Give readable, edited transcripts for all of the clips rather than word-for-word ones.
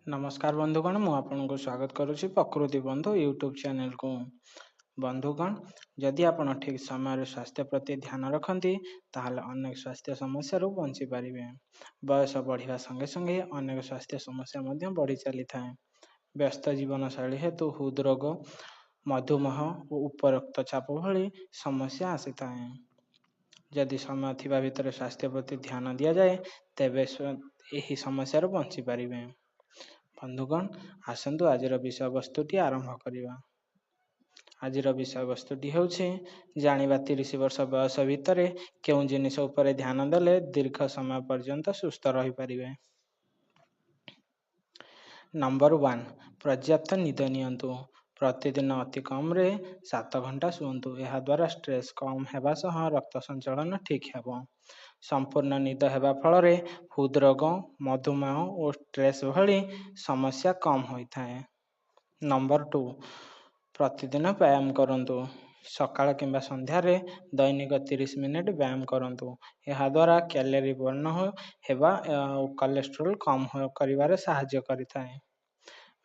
ନମସ୍କାର ବନ୍ଧୁଗଣ, ମୁଁ ଆପଣଙ୍କୁ ସ୍ୱାଗତ କରୁଛି ପ୍ରକୃତି ବନ୍ଧୁ ୟୁଟ୍ୟୁବ୍ ଚ୍ୟାନେଲକୁ। ବନ୍ଧୁଗଣ, ଯଦି ଆପଣ ଠିକ୍ ସମୟରେ ସ୍ୱାସ୍ଥ୍ୟ ପ୍ରତି ଧ୍ୟାନ ରଖନ୍ତି, ତାହେଲେ ଅନେକ ସ୍ୱାସ୍ଥ୍ୟ ସମସ୍ୟାରୁ ବଞ୍ଚିପାରିବେ। ବୟସ ବଢ଼ିବା ସଙ୍ଗେ ସଙ୍ଗେ ଅନେକ ସ୍ୱାସ୍ଥ୍ୟ ସମସ୍ୟା ମଧ୍ୟ ବଢ଼ି ଚାଲିଥାଏ। ବ୍ୟସ୍ତ ଜୀବନଶୈଳୀ ହେତୁ ହୃଦରୋଗ, ମଧୁମେହ ଓ ଉଚ୍ଚ ରକ୍ତଚାପ ଭଳି ସମସ୍ୟା ଆସିଥାଏ। ଯଦି ସମୟ ଥିବା ଭିତରେ ସ୍ୱାସ୍ଥ୍ୟ ପ୍ରତି ଧ୍ୟାନ ଦିଆଯାଏ, ତେବେ ଏହି ସମସ୍ୟାରୁ ବଞ୍ଚିପାରିବେ। ବନ୍ଧୁଗଣ, ଆସନ୍ତୁ ଆଜିର ବିଷୟବସ୍ତୁଟି ଆରମ୍ଭ କରିବା। ଆଜିର ବିଷୟବସ୍ତୁଟି ହେଉଛି ଜାଣିବା 30 ବର୍ଷ ବୟସ ଭିତରେ କେଉଁ ଜିନିଷ ଉପରେ ଧ୍ୟାନ ଦେଲେ ଦୀର୍ଘ ସମୟ ପର୍ଯ୍ୟନ୍ତ ସୁସ୍ଥ ରହିପାରିବେ। ନମ୍ବର 1, ପର୍ଯ୍ୟାପ୍ତ ନିଦ ନିଅନ୍ତୁ। ପ୍ରତିଦିନ ଅତି କମ୍ରେ 7 ଘଣ୍ଟା ଶୁଅନ୍ତୁ। ଏହାଦ୍ୱାରା ଷ୍ଟ୍ରେସ୍ କମ୍ ହେବା ସହ ରକ୍ତ ସଞ୍ଚାଳନ ଠିକ୍ ହେବ। ସମ୍ପୂର୍ଣ୍ଣ ନିଦ ହେବା ଫଳରେ ହୃଦରୋଗ, ମଧୁମେହ ଓ ଷ୍ଟ୍ରେସ୍ ଭଳି ସମସ୍ୟା କମ୍ ହୋଇଥାଏ। ନମ୍ବର 2, ପ୍ରତିଦିନ ବ୍ୟାୟାମ କରନ୍ତୁ। ସକାଳ କିମ୍ବା ସନ୍ଧ୍ୟାରେ ଦୈନିକ 30 ମିନିଟ୍ ବ୍ୟାୟାମ କରନ୍ତୁ। ଏହାଦ୍ୱାରା କ୍ୟାଲୋରୀ ବର୍ଣ୍ଣ ହେବା ଆଉ କୋଲେଷ୍ଟ୍ରଲ୍ କମ୍ କରିବାରେ ସାହାଯ୍ୟ କରିଥାଏ।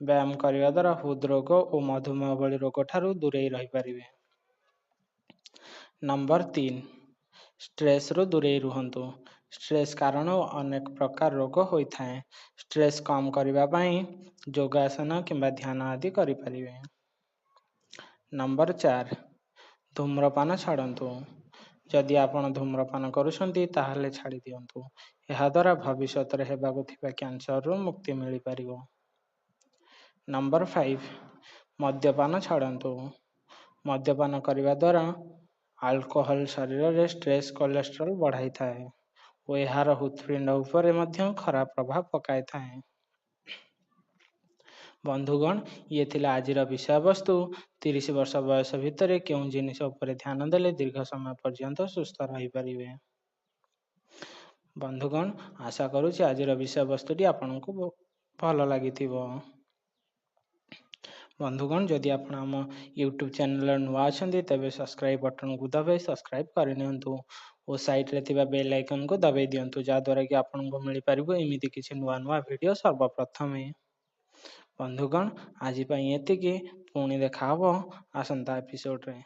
ବ୍ୟାୟାମ କରିବା ଦ୍ୱାରା ହୃଦରୋଗ ଓ ମଧୁମେହ ଭଳି ରୋଗଠାରୁ ଦୂରେଇ ରହିପାରିବେ। ନମ୍ବର 3, ଷ୍ଟ୍ରେସ୍ରୁ ଦୂରେଇ ରୁହନ୍ତୁ। ଷ୍ଟ୍ରେସ୍ କାରଣରୁ ଅନେକ ପ୍ରକାର ରୋଗ ହୋଇଥାଏ। ଷ୍ଟ୍ରେସ୍ କମ୍ କରିବା ପାଇଁ ଯୋଗାସନ କିମ୍ବା ଧ୍ୟାନ ଆଦି କରିପାରିବେ। ନମ୍ବର 4, ଧୂମ୍ରପାନ ଛାଡ଼ନ୍ତୁ। ଯଦି ଆପଣ ଧୂମ୍ରପାନ କରୁଛନ୍ତି, ତାହେଲେ ଛାଡ଼ି ଦିଅନ୍ତୁ। ଏହାଦ୍ୱାରା ଭବିଷ୍ୟତରେ ହେବାକୁ ଥିବା କ୍ୟାନ୍ସରରୁ ମୁକ୍ତି ମିଳିପାରିବ। ନମ୍ବର 5, ମଦ୍ୟପାନ ଛାଡ଼ନ୍ତୁ। ମଦ୍ୟପାନ କରିବା ଦ୍ୱାରା ଆଲକୋହଲ ଶରୀରରେ ଷ୍ଟ୍ରେସ୍ କୋଲେଷ୍ଟ୍ରଲ୍ ବଢ଼ାଇଥାଏ ଓ ଏହାର ହୃତ୍ପିଣ୍ଡ ଉପରେ ମଧ୍ୟ ଖରାପ ପ୍ରଭାବ ପକାଇଥାଏ। ବନ୍ଧୁଗଣ, ଇଏ ଥିଲା ଆଜିର ବିଷୟବସ୍ତୁ, 30 ବର୍ଷ ବୟସ ଭିତରେ କେଉଁ ଜିନିଷ ଉପରେ ଧ୍ୟାନ ଦେଲେ ଦୀର୍ଘ ସମୟ ପର୍ଯ୍ୟନ୍ତ ସୁସ୍ଥ ରହିପାରିବେ। ବନ୍ଧୁଗଣ, ଆଶା କରୁଛି ଆଜିର ବିଷୟବସ୍ତୁଟି ଆପଣଙ୍କୁ ଭଲ ଲାଗିଥିବ। ବନ୍ଧୁଗଣ, ଯଦି ଆପଣ ଆମ ୟୁଟ୍ୟୁବ୍ ଚ୍ୟାନେଲରେ ନୂଆ ଅଛନ୍ତି, ତେବେ ସବସ୍କ୍ରାଇବ୍ ବଟନକୁ ଦବାଇ ସବସ୍କ୍ରାଇବ୍ କରିନିଅନ୍ତୁ ଓ ସାଇଡ଼୍ରେ ଥିବା ବେଲ୍ ଆଇକନ୍କୁ ଦବାଇ ଦିଅନ୍ତୁ, ଯାହାଦ୍ୱାରା କି ଆପଣଙ୍କୁ ମିଳିପାରିବ ଏମିତି କିଛି ନୂଆ ନୂଆ ଭିଡ଼ିଓ ସର୍ବପ୍ରଥମେ। ବନ୍ଧୁଗଣ, ଆଜି ପାଇଁ ଏତିକି। ପୁଣି ଦେଖା ହେବ ଆସନ୍ତା ଏପିସୋଡ଼ରେ।